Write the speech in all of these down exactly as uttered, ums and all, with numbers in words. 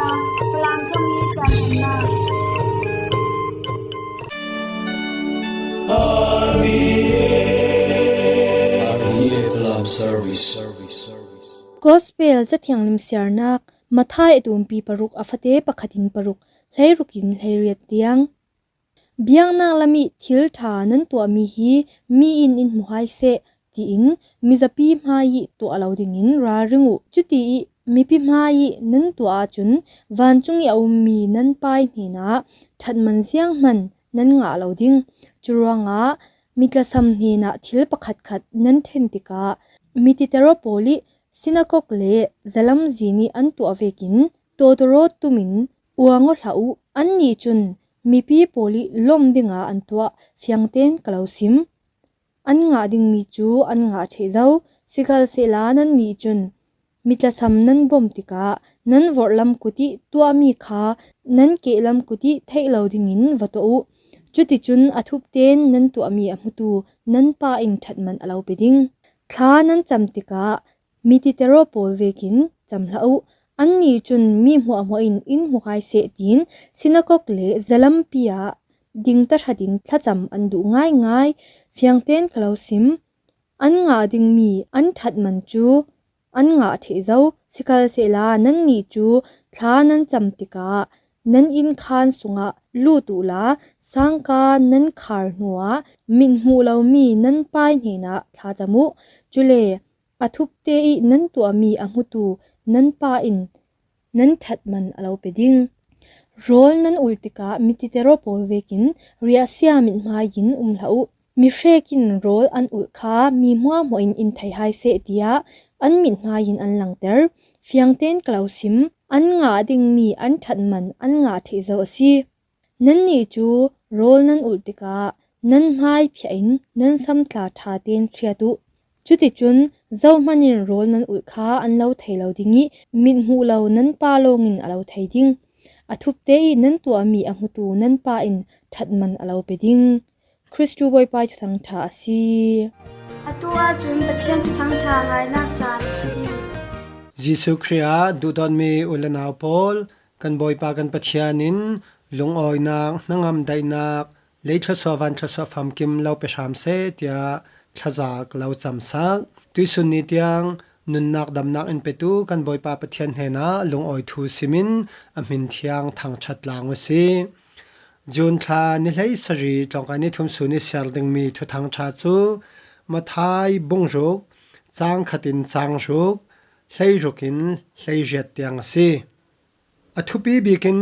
Falam thawngin caan nunnak. Gospel Cathiang Lim siarnak, Matthai a tumpi paruk, a fate pakhat in paruk, hleiruk in hleiriat tiang. Biaknak lam i thil ṭha nan tuahmi hi mi in in hmu hai seh, tiin mizapi hmai i tuah lo dingin ralring uh. Cuti i mipi hmai i nan tuah ahcun vancung i a ummi nan Pa i hnenah ṭhatman zianghman nan ngah lo ding. Curuangah mitlasam hnenah thil pakhatkhat nan ṭhen tikah mititero pawl i sinakok le zalamzin i an tuah vekin tawtawrawt tumin uang aw hlah uh. Annih cun mipi pawl i lawmh dinga an tuah, fiangtein ka lo sim. An ngah dingmi cu an ngah ṭheh zo, sikhalsehla nannih cun mitlasam nan bawm tikah nan vorhlam kut i tuahmi kha nan kehlam kut i theih lo dingin va tuah uh. Cuticun a thupten nan tuahmi a hmutu nan Pa in ṭhatman a lo pe ding. Thla nan cam tikah mititero pawl vekin cam hlah uh. Annih cun mi hmuahhmuah in in hmu hai seh, tiin sinakok le zalampi ah ding tahratin thlacam an duh ngaingai. Fiangtein ka lo sim. An ngah dingmi an ṭhatman cu an ngah ṭheh zo. Sikhalsehla nannih cu thla nan cam tikah nan innkhan sungah lut uhla, sangka nan khar hnuah mithmuh lomi nan Pa i hnenah thlacam uh. Cule a thupte i nan tuahmi a hmutu nan Pa in nan ṭhatman a lo pe ding. Rawl nan ulh tikah mititero pawl vekin riahsia mithmai in um hlah uh. Mihrek in rawl an ulh kha mi hmuahhmuah in in thei hai seh, tiah an mithmai in an langter. Fiangtein ka lo sim, an ngah dingmi an ṭhatman an ngah ṭheh zo a si. Nannih cu rawl nan ulh tikah nan hmai phiah in nan samtla ṭha tein hriat uh. Cuticun zohman in rawl nan ulh kha an lo thei lo ding i mithmuh lo nan Pa lawngin a lo thei ding. A thupte i nan tuahmi a hmutu nan Pa in ṭhatman a lo pe ding. Khristu Bawipa thuthang ṭha a si. Atu ahcun Pathian thuthang ṭha ngainak caan a si ding. Jesuh Khrih ah duhdawtmi u le nau pawl, kan Bawipa kan Pathian in lungawinak, hnangam daihnak, lei thluasuah van thluasuah famkim lo pe hram seh, tiah thlaza ka lo camsak. Tuihsun ni tiang nunnak damnak in petu kan Bawipa Pathian hnenah lungawi thu simin a hmin thiang thangṭhat tlang u sih. June thla ni hleisarih tlawngkai ni thum sun i siar dingmi thuthang ṭha cu Matthai bung ruk, cang khat in cang ruk, hleiruk in hleiriat tiang a si. A thupi bikin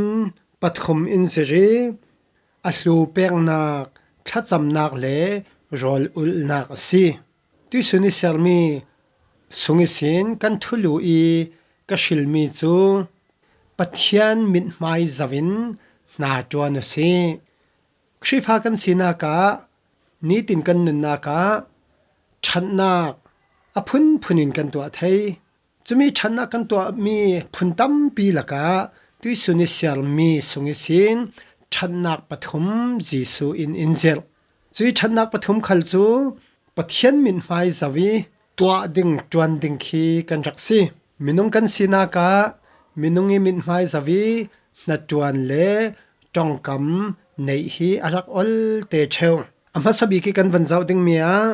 pathum in zir i a hlu peknak, thlacamnak le rawl ulhnak a si. Tuihsun i siarmi sung ihsin kan thulu i ka hrilmi cu Pathian mithmai zoh in hna ṭuan u sih. Khrihfa kan sinak ah, nitin kan nunnak ah ṭhatnak a phunphun in kan tuah thei. Cumi ṭhatnak kan tuahmi phun tampi lakah tuihsun i siarmi sung ihsin ṭhatnak pathum Jesuh in in zirh. Cui ṭhatnak pathum khal cu Pathian mithmai zoh i tuah ding, ṭuan ding khi kan rak si. Minung kan sinak ah minung i mithmai zoh i hnaṭuan le ṭongkam neih hi a rak ol te ṭheu. A hmasa bik i kan van zoh dingmi ah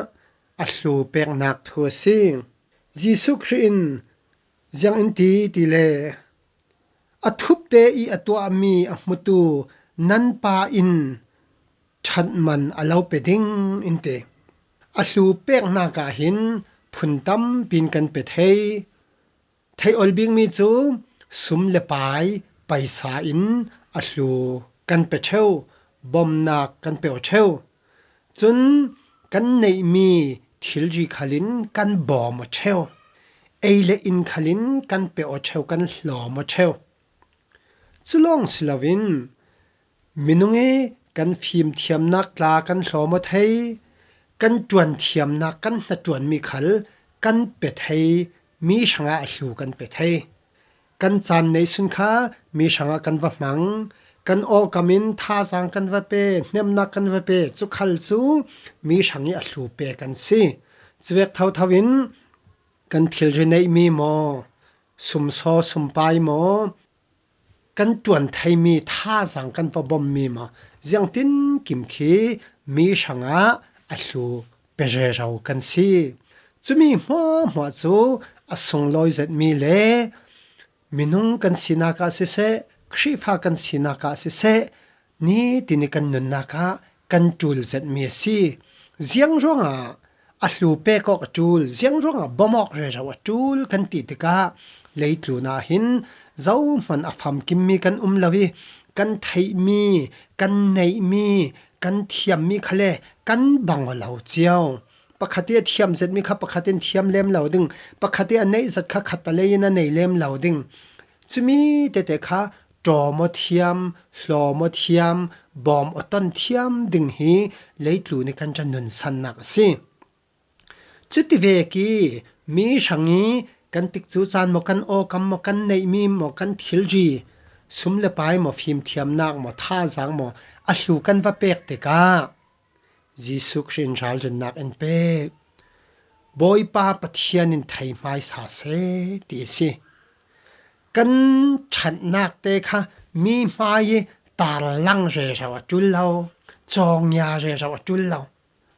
a hlu peknak thu a si. Jesuh Khrih in ziang in ti tile, a thupte i a tuahmi a hmutu nan Pa in ṭhatman a lo pe ding in ti. A hlu peknak ah hin phun tampi in kan pe thei. Theih ol bikmi cu sum le pai, paisa in a hlu kan pe ṭheu, bawmhnak kan pe aw ṭheu. Cun kan neihmi thilri khal in kan bawm aw ṭheu, ei le inn khal in kan pe aw ṭheu, kan hlawm aw ṭheu. Cu lawng si loin minung i kan fimthiamnak tla kan hlawm aw thei, kan ṭuanthiamnak, kan hnaṭuanmi khal kan pe thei, mi hrangah a hlu kan pe thei. Kan caan neihsun kha mi hrangah kan va hmang, kan awkam in thazaang kan va pe, hnemnak kan va pe, cu khal cu mi hrang i a hlu pe kan si. Cuvek thotho in kan thilri neihmi maw, sumsaw sumpai maw, kan ṭuan theimi thazaang kan va bawmmi maw, ziangtinkim khi mi hrangah a hlu pe rero kan si. Cumi hmuahhmuah cu a sunglawi zetmi le minung kan sinak ah siseh, Khrihfa kan sinak ah siseh, nitin i kan nunnak ah kan ṭul zetmi a si. Ziang ruangah a hlu pek awk a ṭul, ziang ruangah bawm awk rero a ṭul kan ti tikah, leitlun ah hin zohman a famkimmi kan um lo i, kan theihmi, kan neihmi, kan thiammi kha le kan bang aw lo cio. Pakhat i a thiam zetmi kha pakhat in thiam lem lo ding, pakhat i a neih zat kha khatlei in a nei lem lo ding. Cumi tete kha ṭawm aw thiam, hlawm aw thiam, bawm aw ton thiam ding hi leitlun i kan ṭan nunsannak a si. Cuti vek i mi hrang i kan tikcu caan maw, kan awkam maw, kan neihmi maw, kan thilri, sum le pai maw, fimthiamnak maw, thazaang maw, a hlu kan va pek tikah Jesuh Khrih in ralrinnak in pek. Bawipa Pathian in thei hmaisa seh ti a si. Kan ṭhatnak te kha mi hmai i tarlang rero a ṭul lo, cawngya rero a ṭul lo.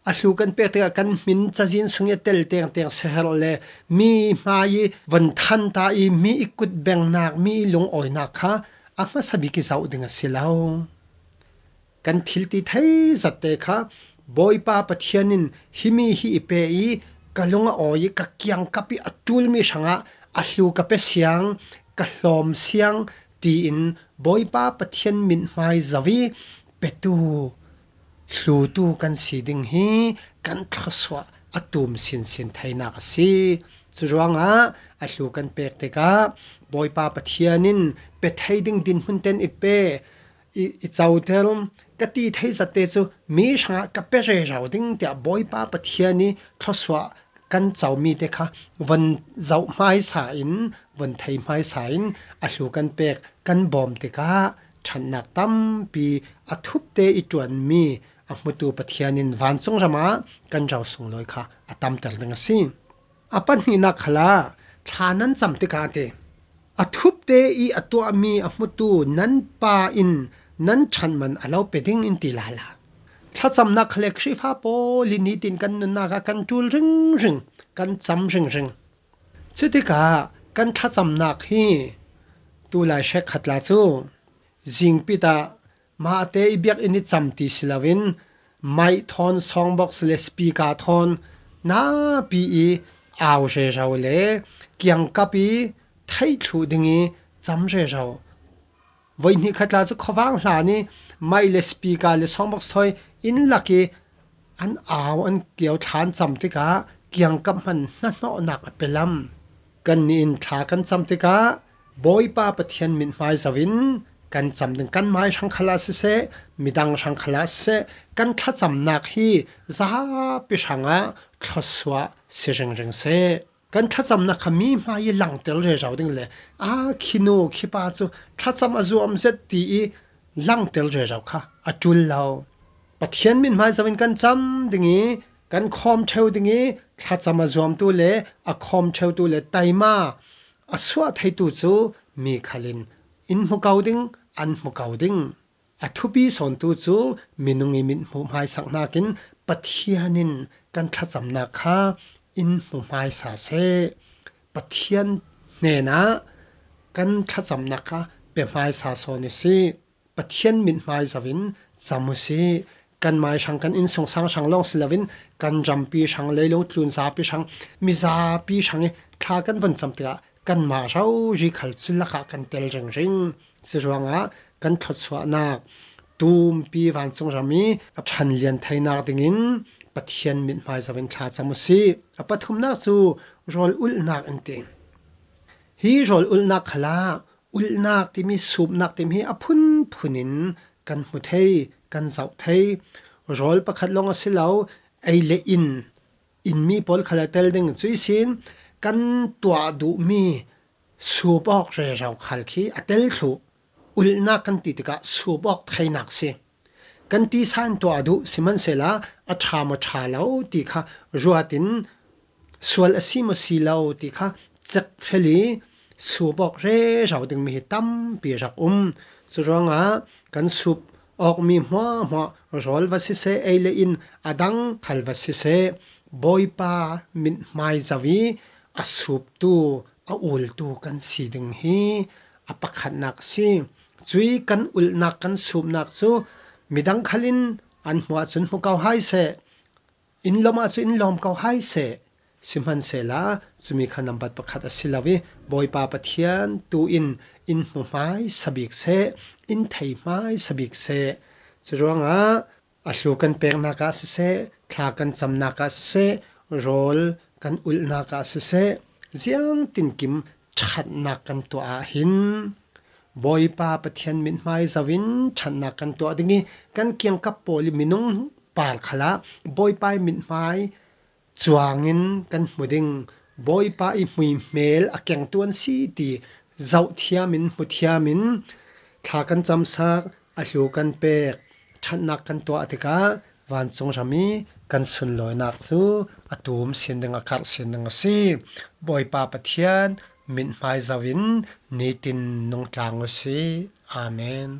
A hlu kan pek tikah kan hmin cazin sung i a tel tengteng seher le mi hmai i von thanta i mi i kutbengnak, mi i lungawinak kha a hmasa bik i zoh ding a si lo. Kan thil ti thei zatte kha Bawipa Pathian in himi hi i pe i ka lung a awi i ka kiangkap i a ṭulmi hrangah a hlu ka pe siang, ka hlawm siang tiin Bawipa Pathian mithmai zoh i petu, hlutu kan si ding hi kan thluasuah a tum sinsin theinak a si. Curuangah a hlu kan pek tikah Bawipa Pathian in pe thei ding dinhmun ten i pe, i, i coter, ka ti thei zatte cu mi hrangah ka pe rero ding tiah Bawipa Pathian i thluasuah kan comi te kha von zoh hmaisa in, von thei hmaisa in a hlu kan pek, kan bawm tikah ṭhatnak tampi a thupte i ṭuanmi a hmutu Pathian in vancung ramah kan ro sunglawi kha a tamter ding a si. A pahnihnak khalah thla nan cam tikah a ti. A thupte i a tuahmi a hmutu nan Pa in nan ṭhat man a lo pe ding in ti lala. Thlacamnak kha le Khrihfa pawl i nitin kan nunnak ah kan ṭul ringring, kan cam ringring. Cutikah kan thlacamnak hi tulai hrekkhat la cu zingpit ah mahte i biakinn i cam ti si loin, maih thawn, songbox le speaker thawn napi i au rero le kiangkap i theih thluh ding i cam rero. Voihnih khat la cu khuavang hlan i maih le speaker le songbox thawi inn lak i an au, an kio thla an cam tikah kiangkap hman hnahnawhnak a pe lam. Kannih in thla kan cam tikah Bawipa Pathian mithmai zoh in kan cam ding, kan mai hrang khalah siseh, midang hrang khalah siseh, kan thlacamnak hi zapi hrangah thluasuah si ringring seh. Kan thlacamnak kha mi hmai i langter rero ding le, a, khinu khipa cu thlacam a zuam zet ti i langter rero kha a ṭul lo. Pathian mithmai zoh in kan cam ding i, kan khawm ṭheu ding i, thlacam a zuamtu le a khawm ṭheutu le taima a suah theitu cu mi khal in in hmu ko ding, an hmu ko ding. A thupi sawntu cu minung i mit hmuh hmaisak hnakin Pathian in kan thlacamnak kha in hmu hmaisa seh. Pathian hnenah kan thlacamnak kha pe hmaisa sawn i si. Pathian mithmai zoh in cam u sih. Kan mai hrang, kan innsungsang hrang lawng si loin kan rampi hrang, leilung tlun zapi hrang, mi zapi hrang i thla kan vun cam tikah kanmah rori khal cu lakah kan tel ringring. Curuangah kan thluasuahnak tumpi vancung ram i a ṭhanlian theinak dingin Pathian mithmai zoh in thla cam u sih. A pathumnak cu rawl ulhnak in ti. Hi rawl ulhnak khalah ulhnak timi, supnak timi hi a phunphun in kan hmu thei, kan zoh thei. Rawl pakhat lawng a si lo, ei le in, inmi pawl khal a tel ding. Cuih sin kan tuah duhmi sup awk rero khal khi a tel thluh. Ulhnak kan ti tikah sup awk theinak si. Kan tisa in tuah duh, sihmanhsehla a ṭha maw ṭha lo ti kha ruat in, sual a si maw si lo ti kha cekfel i sup awk rero ding mi hi tampi rak um. Curuangah kan sup awk mi hmuahhmuah rawl va siseh, ei le in a dang khal va siseh, Bawipa mithmai zoh i a suptu, a ultu kan si ding hi a pakhatnak a si. Cui kan ulhnak, kan supnak cu midang khal in an hmuh ahcun hmu ko hai seh, in lawmh ahcun in lawm ko hai seh. Sihmanhsehla, cumi kha nambat pakhat a si lo i, Bawipa Pathian tu in in hmu hmaisa bik seh, in thei hmaisa bik seh. Curuangah a hlu kan peknak ah siseh, thla kan camnak ah siseh, rawl kan ulhnak ah siseh, ziangtinkim ṭhatnak kan tuah ah hin Bawipa Pathian mithmai zoh in ṭhatnak kan tuah ding i, kan kiangkap pawl i minung par khalah Bawipa i mithmai cuang in kan hmu ding. Bawipa i hmuihmel a kengtu an si ti zoh thiam in, hmu thiam in, thla kan camsak, a hlu kan pek, ṭhatnak kan tuah tikah vancung ram i kan sunlawinak cu a tum sin ding, a karh sin ding a si. Bawipa Pathian mithmai zoh in nitin nung tlang u sih. Amen.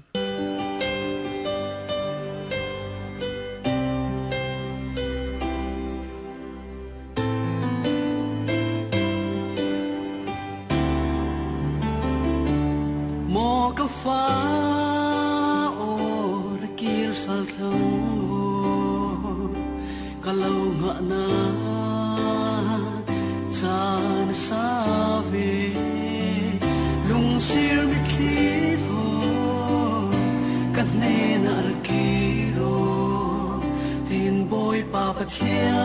Maw ka fa aw, ra kir sal thlang aw, ka lo ngahnak ca na sa ve. Lungsir mitthli thaw ka hnenah ra kir aw, tin Bawipa Pathian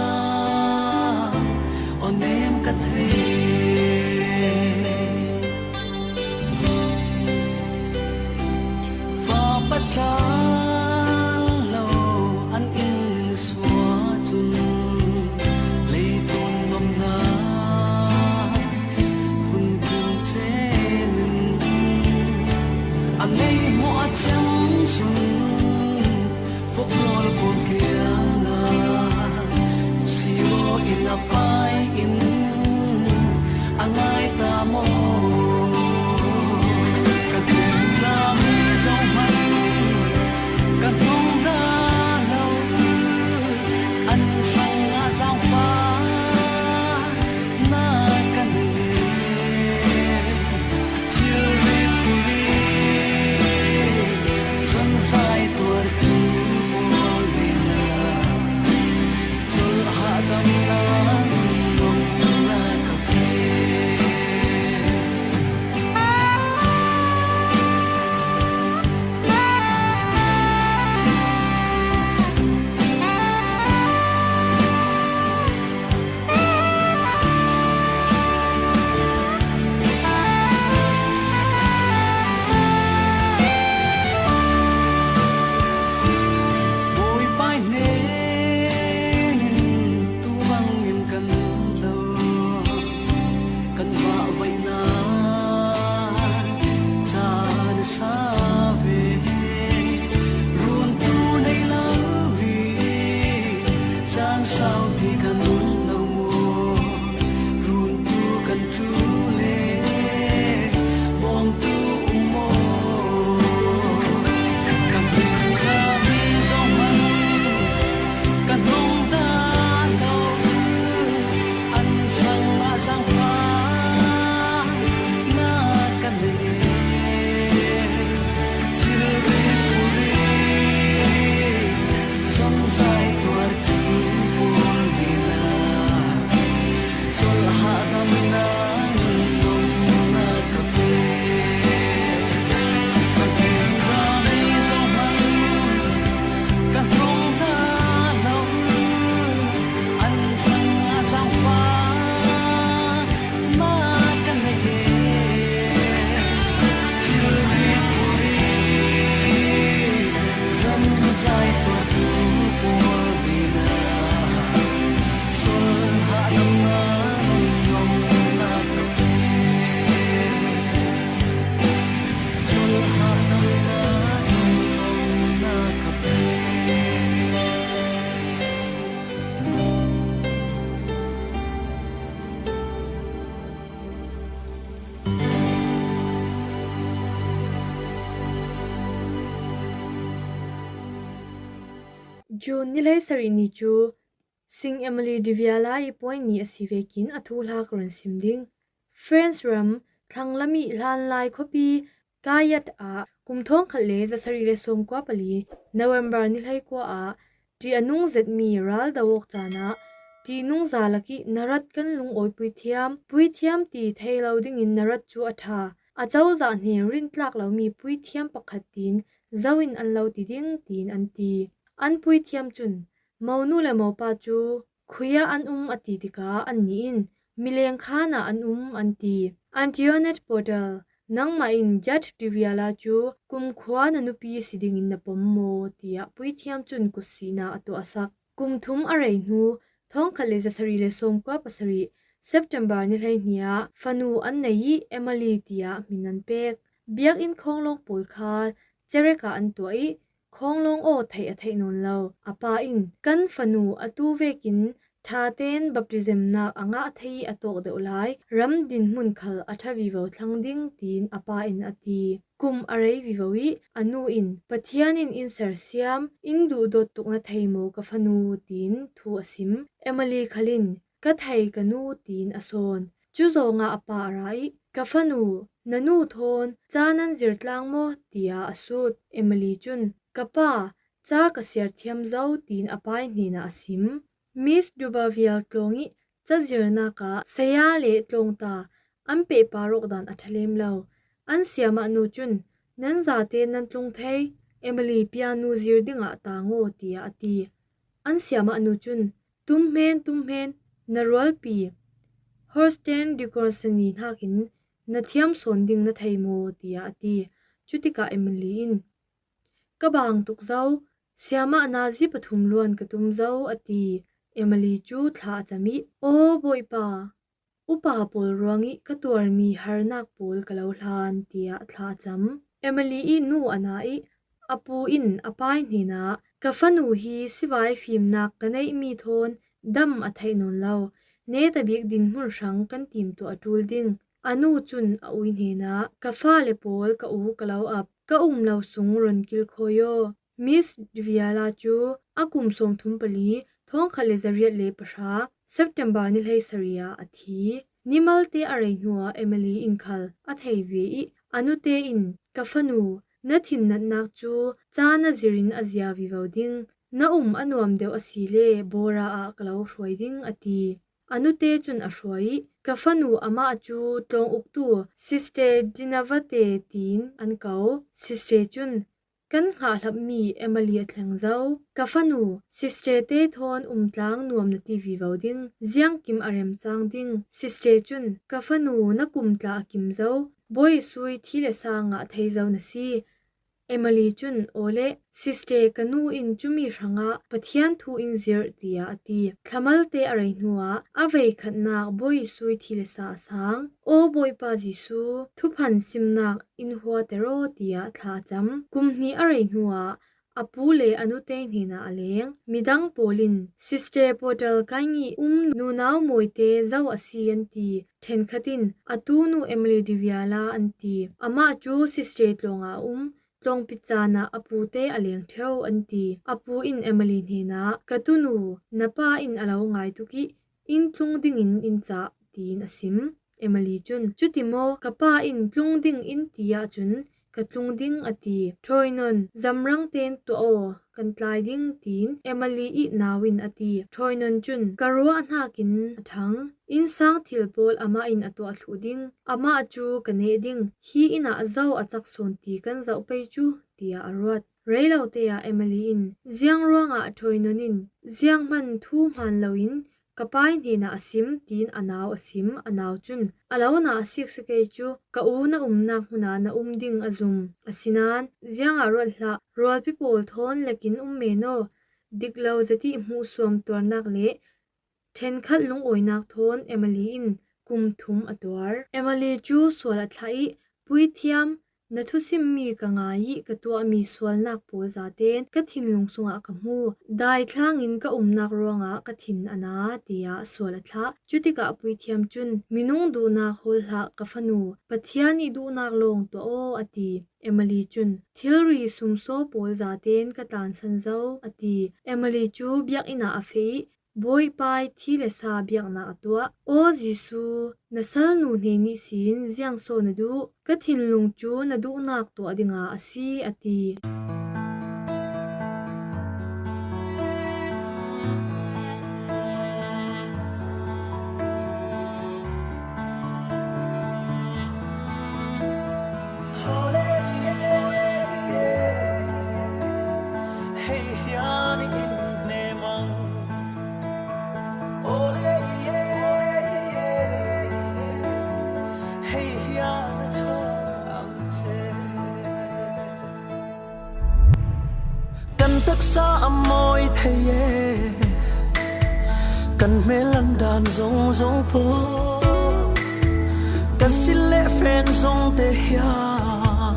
aw nem ka thei. Fa patlang lo an in in suah cun leitung nuamhnak hun tlung cen in a ngeih hmuh a cang cun, vok rawl pawl kiangah siro in a pai in a ngai ta maw? Ka hnenrami zohhmanh ka hnong dah lo, an hrang ah zaangfahnak ka nei. Thilri puri zonzai tuartu pawl hnenah colh hahdamnak nong June ni hleisarih ni cu Sing Emily Diviala i point ni a si vekin a thuhla ka run sim ding. France ram thlanglami hlanlai khuapi Kayat ah kum thawngkhat le zasarih le sawmkua pali November ni hleikua ah ṭih a nung zetmi ral do awk caan ah ṭihnungza lakih na rat kan lungawi puithiam, puithiam ti thei lo dingin na rat cu a ṭha, a cozah hnen rintlak lomi puithiam pakhat tiin zo in an lo ti ding tiin an ti. An puithiam cun monu le mopa cu khuiah an um a ti tikah annih in mileng khan ah an um an ti. Antoinette Portal, nangmah in Jade Diviala cu kumkhua na nupi si dingin na pom maw tiah puithiam cun kutsihnak a tuah a sak. Kum thum a rei hnu thawngkhat le zasarih le sawmkua pasarih September ni hleihnih ah fanu an nei i Emily tiah hmin an pek. Biakinn khawnglawng pawl kha cerek ah an tuah i khawnglawng aw theih a theih nawn lo. A pa in kan fanu atu vekin ṭha tein baptismnak a ngah thei i a tawk deuh lai ram dinhmun khal a ṭha vivo thlang ding tiin a pa in a ti. Kum a rei vivo i a nu in Pathian in in sersiam, in duhdawt tuk na thei maw ka fanu tiin thu a sim. Emily khal in ka thei ka nu tiin a sawn. Cu zawngah a pa a ra i ka fanu, na nu thawn ca nan zir tlang maw tiah a sut. Emily cun ka pa, ca ka siar thiam zo tiin a pa hnenah a sim. Miss Dubavial tlawng i cazirnak ah saya le tlawngta an pehpar awk dan a ṭha lem lo. An siamah nu cun nan zate nan tlung thei, Emily pianu zir dingah tang aw tiah a ti. An siamah nu cun tum hmên, tum hmên, na rualpi Horsten Dickonsoni hnakin na thiam sawn ding na thei maw tiah a ti. Cutikah Emily in ka bang tuk zo, siamah nazi pathum luan ka tum zo a ti. Emily cu thla a cam i aw Bawipa, upa pawl ruangih ka tuarmi harnak pawl ka lo hlan tiah thla a cam. Emily i nu a na i a pu in a pa hnenah ka fanu hi sivai fimnak ka neihmi thawn dam a theih nawn lo, netabik dinhmun hrang kan timtuah a ṭul ding. A nu cun a u hnenah ka fale pawl ka u ka lo ap, ka um lo sung run kilkhawi aw. Miss Diviala cu a kum sawmthum pali thawngkhat le zariat le pahra September ni hleisarih ah a thi. Ni malte a rei hnuah Emily in khal a thei ve i a nute in ka fanu, na thinnatnak cu ca na zirin a zia vivo ding, na um a nuam deuh a si le Bora ah ka lo hruai ding a ti. A nute cun a hruai i ka fanu amah cu tlawng uktu Sister Dinavate tiin an ko. Sister cun kan hngahhlapmi Emily a thleng zo. Ka fanu, Sister te thawn umtlang nuam na ti vivo ding, ziangkim a remcang ding. Sister cun ka fanu na kum tla a kim zo, Bawi sui thi le sa ngah thei zo na si. Emily cun, aw le, Sister ka nu in cumi hrangah Pathian thu in zirh, tiah a ti. Thlamalte a rei hnuah a veikhatnak Bawi sui thi le sa a sang. Aw Bawipa Jesu, thuphan simnak in huater aw, tiah thla a cam. Kum hnih a rei hnuah a pu le a nute hnenah a leng. Midang pawl in Sister Portal Kaing ih um nunau mawite zo a si an ti. Ṭhenkhat in a tunu Emily Diviala an ti. Amah cu Sister tlawngah a um. Tlawngpi caan ah a pute a leng ṭheo an ti. A pu in Emily hnenah, ka tunu, na pa in a lo ngai tuk i in tlung dingin in cah, tiin a sim. Emily cun, cuti maw, ka pa in tlung ding in ti ahcun ka tlung ding a ti. Ṭhawinon, zamrang tein tuah aw, kan tlai ding, tiin Emily i nau in a ti. Ṭhawinon cun, ka ruah hnakin a ṭhang. Innsang thil pawl amah in a tuah thluh ding. Amah cu ka neh ding. Hi inn ah zo a cak sawn ti kan zoh pei cu, tiah a ruat. Reilote ah Emily in, ziang ruangah Ṭhawinon in zianghman thu hmaan loin ka pa hnenah a sim, tiin a nau a sim. A nau cun, a lo na a siksikei cu ka u na umnak hmun ah na um ding a zum. Asinain ziangah ruat hlah, rualpi pawl thawn lekin um men aw. Dik lo zet i hmuhsuam tuarnak le ṭhenkhat lungawinak thawn Emily in kum thum a tuar. Emily cu sual a thlah i puithiam Na thusimmi ka ngai ih ka tuahmi sualnak pawl zaten ka thinlung sungah ka hmu. Daithlangin ka umnak ruangah ka thin a na, tiah sual a thlah. Cutikah puithiam cun, "Minung duhnak hawlhlah ka fanu, Pathian ih duhnak lawng tuah aw," a ti. Emily cun, "Thilri sumsaw pawl zaten ka tlansan zo," a ti. Emily cu biakinn ah a feh ih, Bawipa ih thi le sa biaknak a tuah. "Aw Jesuh, na salnu hnen ihsin ziangso na duh? Ka thinlung cu na duhnak tuah dingah a si," a ti. Kan taksa a mawi thei e, kan hmel landan zongzong pawl, kan sil le fen zong te hian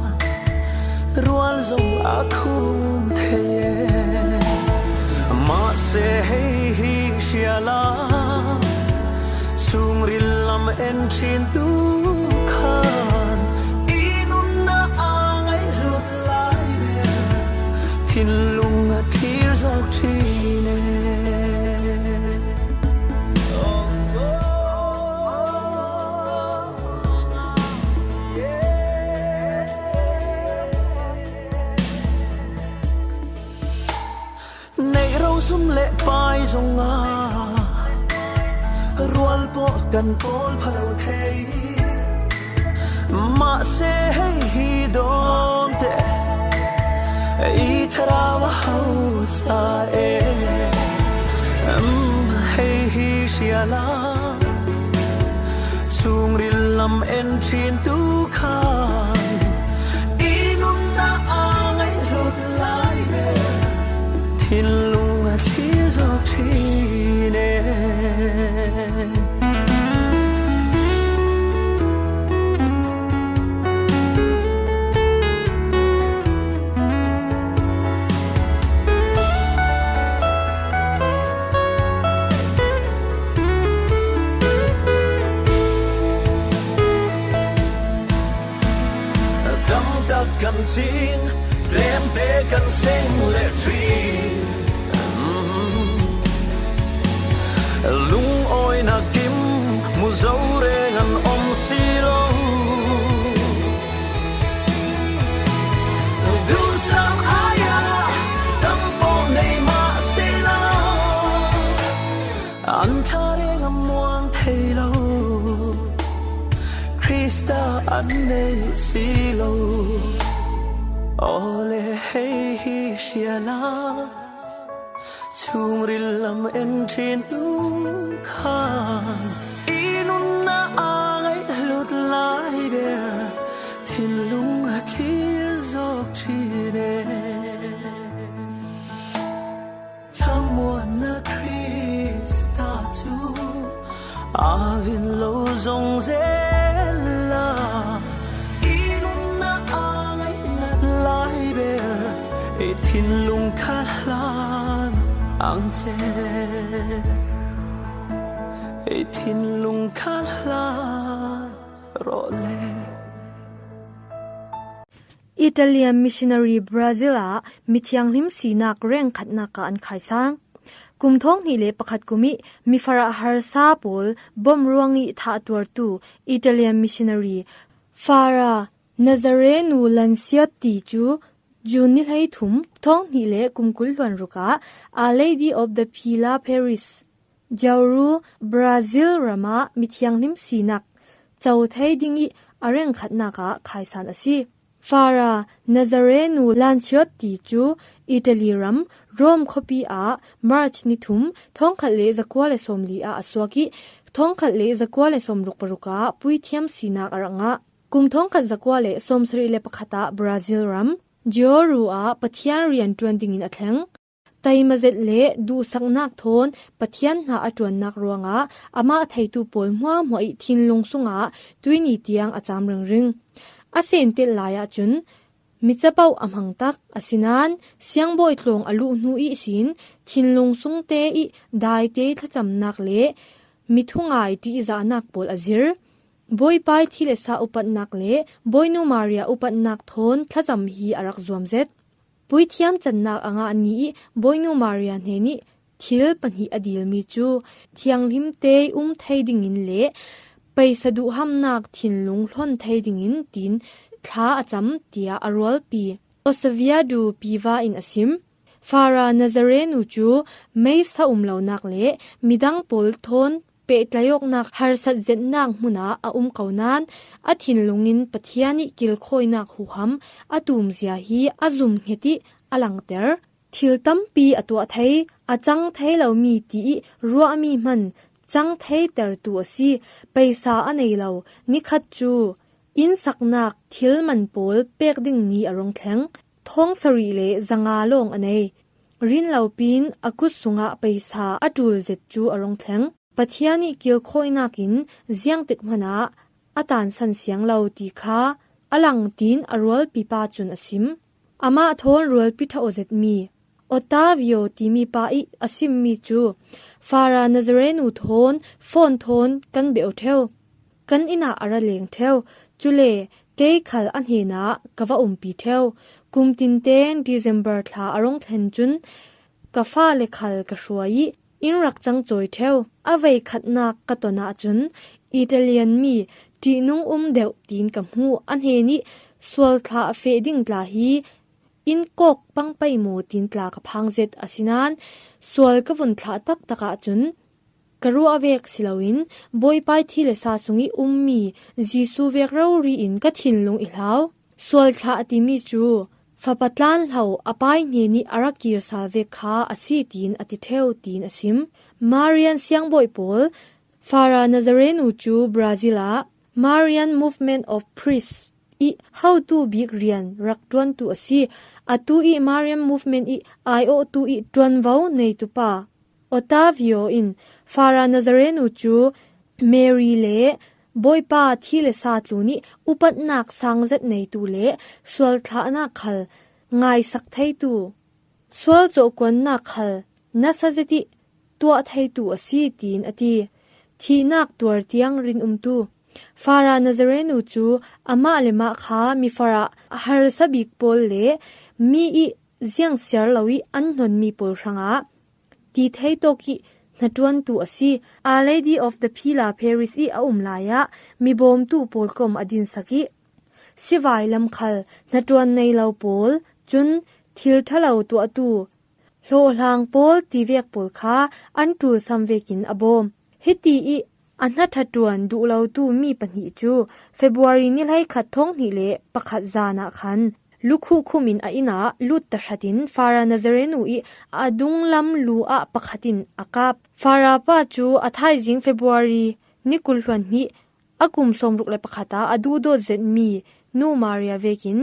rual zong a khum thei e. Mahse hei hi hrial a, chungril lam en ṭhin tu khan i nunna a ngaihlut lai ber thinlung a thlir zawk ṭhin e. Neih ro zum le pai zongah rual pawh kan kawl pha lo thei. Mahse hei hi dawn teh, i thlarau a hausa e. Em, hei hi hrial a, chungril lam en ṭhin tu khan i nunna a ngaihlut lai ber thinlung a thlir zawk ṭhin e. Damtak kan cing, tlemte kan seng le ṭhi. Lungawinak kim mu zo reng an om si lo. Duhsam ai-ah tam pawh nei mah si lo. An thlareng a muang thei lo, Krista an neih si lo. Awle hei hi hrial a, chungril lam en ṭhin tu khan i nunna a ngaihlut lai ber thinlung a thlir zawk ṭhin e. Thlamuanna Krista cu a vin lo zong zel la, i nunna a ngaihnat lai ber i thinlung kha hlan ang che, i thinlung kha hlan rawh le. Italian missionary Brazil ah mithianghlim sinak rengkhatnak ah an khaisang. Kum thawng hnih le pakhat kum ih mi Farah harsa pawl bom ruang ih thah tuartu Italian missionary Farah Nazarenu Lanciotti cu June ni hleithum, thawng hnih le kum kul hluan ruk ah Our Lady of the Pila Parish, Jauru, Brazil ram ah mithianghlim sinak co thei ding ih a rengkhatnak ah khaisan a si. Farah Nazarenu Lanciotti cu Italy ram, Rome khuapi ah March ni thum, thawngkhat le zakua le sawmli ah a suak ih, thawngkhat le zakua le sawmruk paruk ah puithiam sinak a rak ngah. Kum thawngkhat zakua le sawmsarih le pakhat ah Brazil ram, Jauru ah Pathian rian ṭuan dingin a thleng. Taima zet le duhsaknak thawn Pathian hna a ṭuannak ruangah amah theitu pawl hmuahhmuah ih thinlung sungah tuihni tiang a caam ringring. A sentel lai ahcun mi capoh a hmang tak a si nain siangbawi tlawng a luh hnu ihsin thinlung sungte ih daite thlacamnak le mi thungai ṭihzahnak pawl a zir. Bawipa ih thi le sa upatnak le Bawinu Maria upatnak thawn thlacam hi a rak zuam zet. Puithiam cannak a ngah ni ih Bawinu Maria hnenih thil pahnih a dilmi cu thianghlimte ih um thei dingin le peisa duhhamnak thinlung hlon thei dingin tiin thla a cam, tiah a rualpi Osevia du Piva in a sim. Fara Nazarenu cu meisa um lonak le midang pawl thawn pehtlaiawknak harsat zetnak hmunah a um ko nain a thinlung in Pathian ih kilkhawinak huham a tumzia hi a zumhnget ih a langter. Thil tampi a tuah thei, a cang thei lomi ti ih ruahmi hman cang theitertu a si. Peisa a nei lo, nikhat cu innsaknak thil man pawl pek ding ni a rung thleng. Thawng sarih le zanga lawng a nei. Rinlopin a kut sungah peisa a ṭul zet cu a rung thleng. Pathian ih kilkhawinak in ziangtik hmanah a tansan siang lo ti kha a lang, tiin a rualpi pa cun a sim. Amah thawn rualpi ṭha aw zetmi Otavio timi pa ih a simmi cu, Fara Nazarenu thawn phone thawn kan beh aw ṭheu. Kan inn ah a ra leng ṭheu. Cule kei khal a hnenah ka va umpi ṭheu. Kum tinten December thla a rung thlen cun ka fale khal ka hruai ih inn rak cang cawi ṭheu. A veikhatnak ka ton ahcun Italian mi ṭihnung um deuh tiin ka hmuh. A hnen ih sual thla a feh ding tla hi inn kawk pang pei maw tiin tla ka phang zet. Asinain sual ka vun thlah taktak ahcun ka ruah vek si loin Bawipa ih thi le sa sungih ummi Jesuh vek rori in ka thinlung i hlau. Sual thlah a timi cu fapa tlanhlo a pa ih hnenih a rak kir sal vek kha a si tiin a ti ṭheu, tiin a sim. Marian siangbawi pawl, Fara Nazarenu cu Brazil ah Marian Movement of Priests ih hotu bik rian rak ṭuantu a si. Atu ih Marian Movement ih aiawhtu ih ṭuanvo neitu pa Otavio in Fara Nazarenu cu Mary le Bawipa thi le sa tlun ih upatnak sang zet neitu le sual thlahnak khal ngaisak theitu, sual cawhkuannak khal nasa zet ih tuah theitu a si, tiin a ti. Thihnak tuar tiang rinumtu Fara Nazarenu cu amah le mah kha mifarah a harsa bik pawl le mi ih ziangsiar lo ih an hnonmi pawl hrangah ti thei tawk ih hnaṭuantu a si. Our Lady of the Pilar Parish ih a um lai ah mibawmtu pawl kom a dinsak ih sivai lam khal hnaṭuan nei lo pawl, cun thil ṭha lo tuahtu hlawhhlang pawl tivek pawl kha an ṭulsam vekin a bawm. Hiti ih a hnaṭhaṭuan duh lotu mi pahnih cu February ni hleikhat thawng hnih le pakhat zan ah khan lukhuh khum in a inn ah lut tahratin Fara Nazarenu ih a dunglam lu ah pakhat in a kap. Fara pa cu a thaizing February ni kul hluan hnih a kum sawmruk le pakhat ah a duhdawt zetmi Nu Maria vekin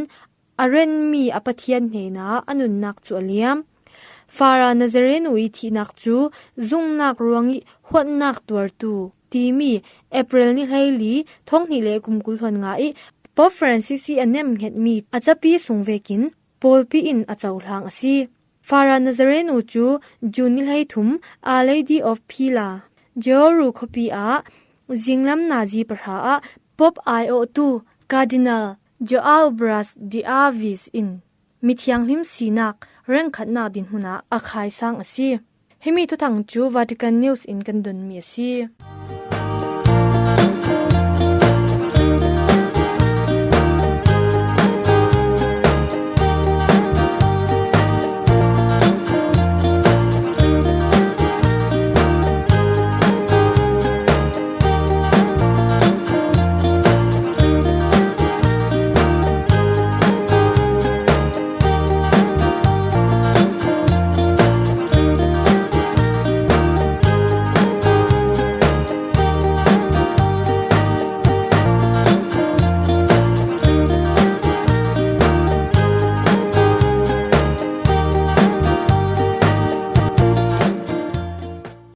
a renmi a Pathian hnenah a nunnak cu a liam. Fara Nazarenu ih thihnak cu zumhnak ruangih huatnak tuartu timi April ni hleili thawng hnih le kum kul hluan nga ih Pope Francis ih a nemhngetmi a capi sung vekin pawlpi in a cohlang a si. Fara Nazarenu cu June ni hleithum Our Lady of Pilar, Jauru khuapi ah zinglam nazi pahra ah Pope aiawhtu Cardinal João Braz de Avis in mithianghlim sinak rengkhatnak dinhmun ah a khaisang a si. Himi thuthang cu Vatican News in kan donmi a si.